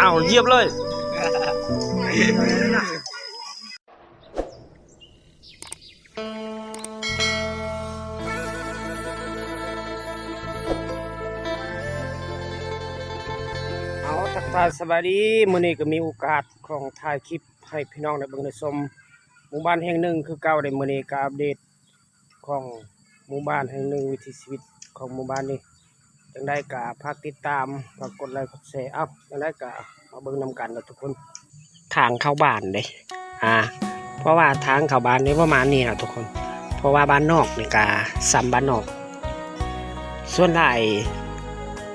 ອ້າວ ຢຽບເລີຍ. ເອົາ ທັກທາຍສະບາຍດີ. ມື້ນີ້ກໍມີໂອກາດຂອງຖ່າຍຄລິບໃຫ້ພີ່ນ້ອງໄດ້ເບິ່ງໄດ້ຊົມ ໝູ່ບ້ານແຫ່ງໜຶ່ງຄືເກົ່າເດ້. ມື້ນີ້ກໍອັບເດດຂອງໝູ່ບ້ານແຫ່ງໜຶ່ງ ວິຖີຊີວິດຂອງໝູ່ບ້ານນີ້. ຈັ່ງໃດກໍຝາກຕິດຕາມ ຝາກກົດໄລກົດແຊ. ເອົ້າ ຈັ່ງໃດກໍມາເບິ່ງນຳກັນເນາະທຸກຄົນ. ທາງເຂົ້າບ້ານເດ້ ອາ ເພາະວ່າທາງເຂົ້າບ້ານນີ້ປະມານນີ້ລະທຸກຄົນ ເພາະວ່າບ້ານນອກນີ້ກະສ່ຳບ້ານນອກ. ສ່ວນຫຼາຍ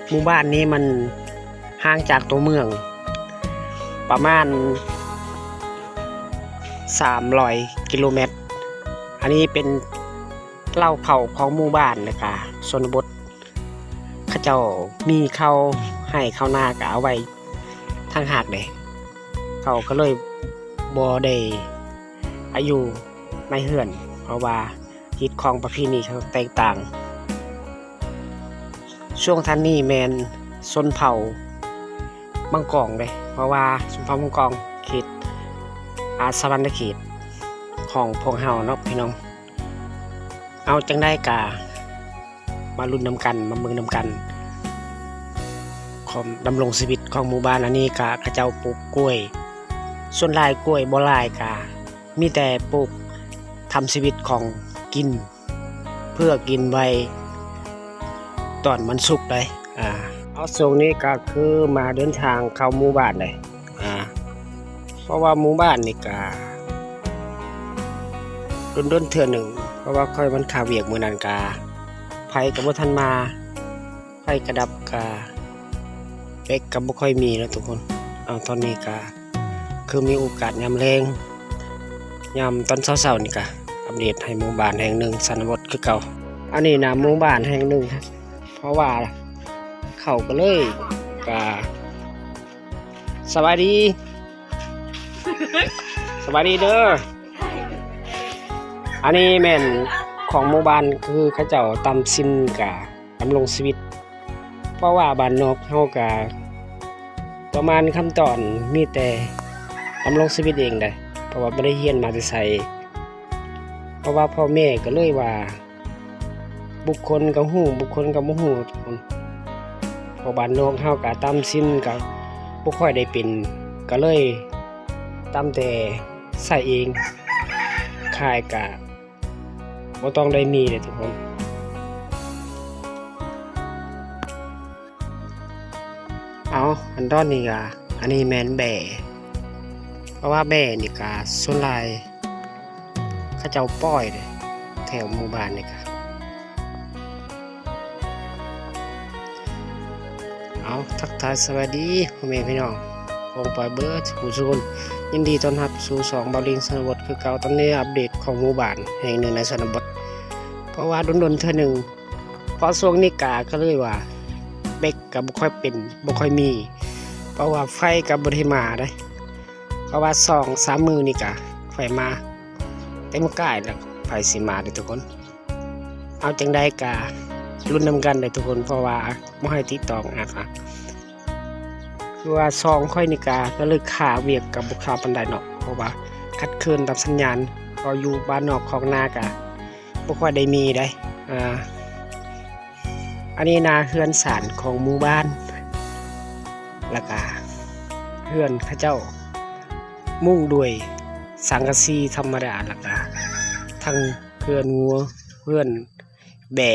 ໝູ່ບ້ານນີ້ມັນຫ່າງຈາກຕົວເມືອງປະມານສາມຮ້ອຍກິໂລແມັດ. ອັນນີ້ເປັນເຫຼົ່າເຜົ່າຂອງໝູ່ບ້ານ ແລ້ວກະຊົນນະບົດ ເຂົາເຈົ້າມີເຂົ້າໄຮ່ເຂົ້ານາກະເອົາໄວ້ ຕ່າງຫາກເດ້ ເຂົາກໍເລີຍບໍ່ໄດ້ອາຍຸໃນເຮືອນ ເພາະວ່າຮີດຄອງປະເພນີເຂົາແຕກຕ່າງ. ຊ່ວງທ່ານນີ້ແມ່ນຊົນເຜົ່າມັງກອງເດ້ ເພາະວ່າຊົນເຜົ່າມັງກອງເຂດ ອາ ສະຫວັນນະເຂດຂອງພວກເຮົາເນາະພີ່ນ້ອງ. ເອົາ ຈັ່ງໃດກະ ມາລຸ້ນນຳກັນ ມາເບິ່ງນຳກັນ. ຄວາມດຳລົງຊີວິດຂອງໝູ່ບ້ານອັນນີ້ກະ ເຂົາເຈົ້າປູກກ້ວຍ ສ່ວນຫຼາຍກ້ວຍບໍ່ຫຼາຍ ກະມີແຕ່ປູກທຳຊີວິດຂອງກິນ ເພື່ອກິນໄວ້ຕອນມັນສຸກໄດ໋. ອາ ເອົາ ຊ່ວງນີ້ກະຄືມາເດີນທາງເຂົ້າໝູ່ບ້ານໄດ໋. ອາ ເພາະວ່າໝູ່ບ້ານນີ້ກະດົນໆເທື່ອໜຶ່ງ ເພາະວ່າຂ້ອຍມັນຄາວຽກມື້ນັ້ນກະ ໄຟກະບໍ່ທັນມາ ໄຟກະດັບ ກະເປັກກະບໍ່ຄ່ອຍມີເນາະທຸກຄົນ. ເອົາ ຕອນນີ້ກະຄືມີໂອກາດຍາມແລງ ຍາມຕອນເຊົ້າໆນີ້ກະອັບເດດໃຫ້ໝູ່ບ້ານແຫ່ງໜຶ່ງຊົນນະບົດຄືເກົ່າ. ອັນນີ້ນະ ໝູ່ບ້ານແຫ່ງໜຶ່ງ ເພາະວ່າເຂົ້າກະເລີຍ ກະ ສະບາຍດີ ສະບາຍດີເດີ. ອັນນີ້ແມ່ນຂອງໝູ່ບ້ານ ຄືເຂົາເຈົ້າຕຳຊິນກະດຳລົງຊີວິດ ເພາະວ່າບ້ານນອກເຮົາກະປະມານຂັ້ນຕອນມີແຕ່ດຳລົງຊີວິດເອງໄດ໋ ເພາະວ່າບໍ່ໄດ້ຮຽນມາແຕ່ໃສ ເພາະວ່າພໍ່ແມ່ກໍເລີຍວ່າ ບຸກຄົນກໍຮູ້ ບຸກຄົນກໍບໍ່ຮູ້ທຸກຄົນ. ເພາະບ້ານນອກເຮົາກະຕຳຊິນກະບໍ່ຄ່ອຍໄດ້ເປັນ ກະເລີຍຕຳແຕ່ໃຊ້ເອງ ຂາຍກະບໍ່ຕ້ອງໄດ້ມີເດ້ທຸກຄົນ. ເອົາ ອັນຕອນນີ້ກະ ອັນນີ້ແມ່ນແບ້ ເພາະວ່າແບ້ນີ້ກະສ່ວນຫຼາຍ ເຂົາເຈົ້າປ່ອຍເດ້ ແຖວໝູ່ບ້ານນີ້ກະ. ເອົາ ທັກທາຍສະບາຍດີພໍ່ແມ່ພີ່ນ້ອງ ປ້ອງປາຍເບີດສູ່ຜູ້ສູ່ຄົນ. ຍິນດີຕ້ອນຮັບສູ່ຊ່ອງເບົາລິງຊົນນະບົດຄືເກົ່າ. ຕອນນີ້ອັບເດດຂອງໝູ່ບ້ານແຫ່ງໜຶ່ງໃນຊົນນະບົດ ເພາະວ່າດົນໆເທື່ອໜຶ່ງ ເພາະຊ່ວງນີ້ກະ ກະເລີຍວ່າເປັກກະບໍ່ຄ່ອຍເປັນ ບໍ່ຄ່ອຍມີ ເພາະວ່າໄຟກະບໍ່ໄດ້ມາເດ້. ເພາະວ່າສອງສາມມື້ນີ້ກະໄຟມາ ແຕ່ມື້ກາຍລະໄຟຊິມາເດ້ທຸກຄົນ. ເອົາ ຈັ່ງໃດກະລຸ້ນນຳກັນເດ້ທຸກຄົນ ເພາະວ່າບໍ່ໃຫ້ຕິດຕໍ່ອາດວ່າ ຄືວ່າຊ່ອງຂ້ອຍນີ້ກະ ກະເລີຍຄາວຽກກະບໍ່ຄາວປານໃດເນາະ ເພາະວ່າຂັດເຂີນຕາມສັນຍານ ເພາະຢູ່ບ້ານນອກຄອກນາກະ ບໍ່ຄ່ອຍໄດ້ມີໃດ໋. ອາ ອັນນີ້ນາເຮືອນຊານຂອງໝູ່ບ້ານ ລະກະເຮືອນເຂົາເຈົ້າມຸງດ້ວຍສັງກະສີທຳມະດາ ລະກະທັງເຮືອນງົວ ເຮືອນແບ້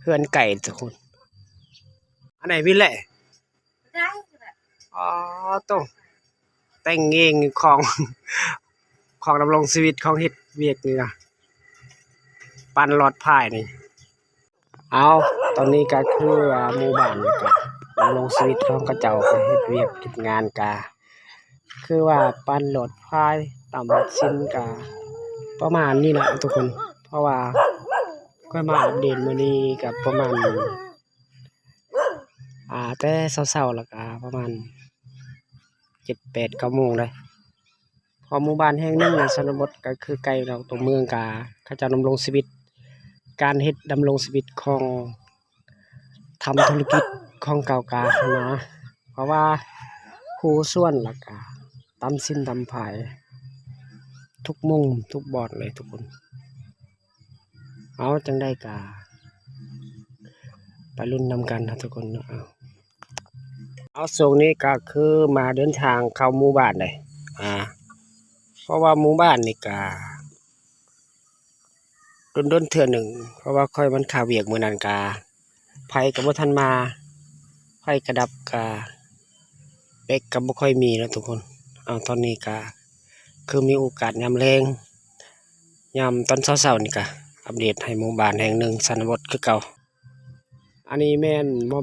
ເຮືອນໄກ່ທຸກຄົນ. ອັນໃດວິແລະ? ອໍ ໂຕ ແຕ່ງເອງ ຂອງ ຂອງດຳລົງຊີວິດ ຂອງເຮັດວຽກນີ້ນະ ປັ່ນຫຼອດພາຍນີ້. ເອົາ ຕອນນີ້ກະຄືວ່າໝູ່ບ້ານນີ້ກະດຳລົງຊີວິດຂອງເຂົາເຈົ້າ ກະເຮັດວຽກເຮັດງານກະ ຄືວ່າປັ່ນຫຼອດພາຍ ຕຳຊິນກະປະມານນີ້ລະທຸກຄົນ. ເພາະວ່າຂ້ອຍມາອັບເດດມື້ນີ້ກະປະມານ ອາ ແຕ່ເຊົ້າໆ ລະກະປະມານເຈັດແປດເກົ້າໂມງເດ້. ເພາະໝູ່ບ້ານແຫ່ງໜຶ່ງໃນຊົນນະບົດ ກະຄືໄກອອກຕົວເມືອງ ກະເຂົາເຈົ້າດຳລົງຊີວິດ ການເຮັດດຳລົງຊີວິດຂອງ ທຳທຸລະກິດ ຂອງເກົ່າກະຫັ້ນນະ ເພາະວ່າຜູ້ສ່ວນລະກະຕຳສິນຕຳພາຍ ທຸກມຸມທຸກບ່ອນເລີຍທຸກຄົນ. ເອົາ ຈັ່ງໃດກະໄປລຸ້ນນຳກັນເນາະທຸກຄົນເນາະ. ເອົາ ເອົາ ຊ່ວງນີ້ກະຄືມາເດີນທາງເຂົ້າໝູ່ບ້ານເດ້ ອາ ເພາະວ່າໝູ່ບ້ານນີ້ກະດົນໆເທື່ອໜຶ່ງ ເພາະວ່າຂ້ອຍມັນຄາວຽກມື້ນັ້ນກະ ໄຟກະບໍ່ທັນມາ ໄຟກະດັບ ກະເປັກກະບໍ່ຄ່ອຍມີເນາະທຸກຄົນ. ເອົາ ຕອນນີ້ກະຄືມີໂອກາດຍາມແລງ ຍາມຕອນເຊົ້າໆນີ້ກະອັບເດດໃຫ້ໝູ່ບ້ານແຫ່ງໜຶ່ງ ຊົນນະບົດຄືເກົ່າ. ອັນນີ້ແມ່ນບໍ່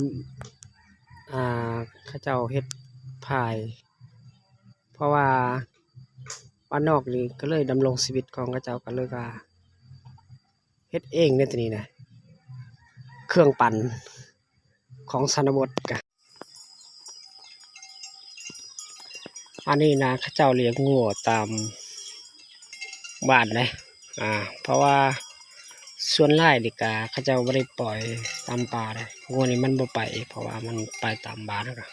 ອ່າ ເຂົາເຈົ້າເຮັດຝາຍ ເພາະວ່າບ້ານນອກນີ້ກະເລີຍດຳລົງຊີວິດຂອງເຂົາເຈົ້າ ກະເລີຍວ່າເຮັດເອງເດ້ໂຕນີ້ນະ ເຄື່ອງປັ່ນຂອງຊົນນະບົດກະ ອັນນີ້ນະ ເຂົາເຈົ້າລ້ຽງງົວຕາມບ້ານເດ້ ອາ ເພາະວ່າສ່ວນຫຼາຍນີ້ກະເຂົາເຈົ້າບໍ່ໄດ້ປ່ອຍຕາມປ່າເດ້ ງົວນີ້ມັນບໍ່ໄປ ເພາະວ່າມັນໄປຕາມບ້ານກະ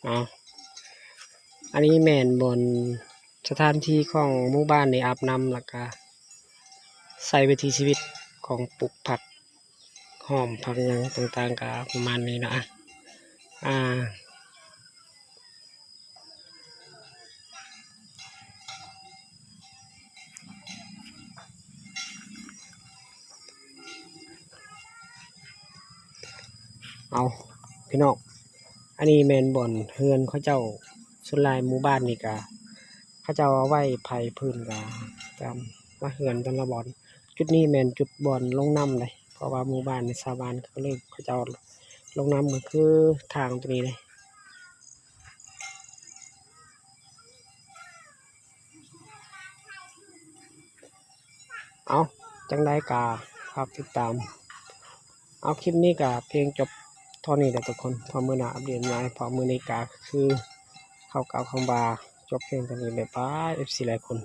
ເອົາ ອັນນີ້ແມ່ນບ່ອນສະຖານທີ່ຂອງໝູ່ບ້ານນີ້ອາບນ້ຳ ແລ້ວກະໃຊ້ວິຖີຊີວິດຂອງປູກຜັກຫອມຜັກຫຍັງຕ່າງໆ ກະປະມານນີ້ເນາະ ອາ. ເອົາ ພີ່ນ້ອງ ອັນນີ້ແມ່ນບ່ອນເຮືອນເຂົາເຈົ້າ ສ່ວນຫຼາຍໝູ່ບ້ານນີ້ກະ ເຂົາເຈົ້າເອົາໄວ້ໄຜພື້ນກະຕາມ ມາເຮືອນແຕ່ລະບ່ອນ. ຈຸດນີ້ແມ່ນຈຸດບ່ອນລົງນ້ຳເດ້ ເພາະວ່າໝູ່ບ້ານນີ້ຊາວບ້ານເຂົາເລີຍ ເຂົາເຈົ້າລົງນ້ຳກະຄືທາງໂຕນີ້ເດ້. ເອົາ ຈັ່ງໃດກະຝາກຕິດຕາມ. ເອົາ ຄລິບນີ້ກະພຽງຈົບເທົ່ານີ້ແຫຼະທຸກຄົນ ພໍມື້ໜ້າອັບເດດໃໝ່. ພໍມື້ນີ້ກະຄືຂໍກ່າວຄຳວ່າຈົບພຽງເທົ່ານີ້ ບາຍບາຍ ເອັຟຊີຫຼາຍຄົນ.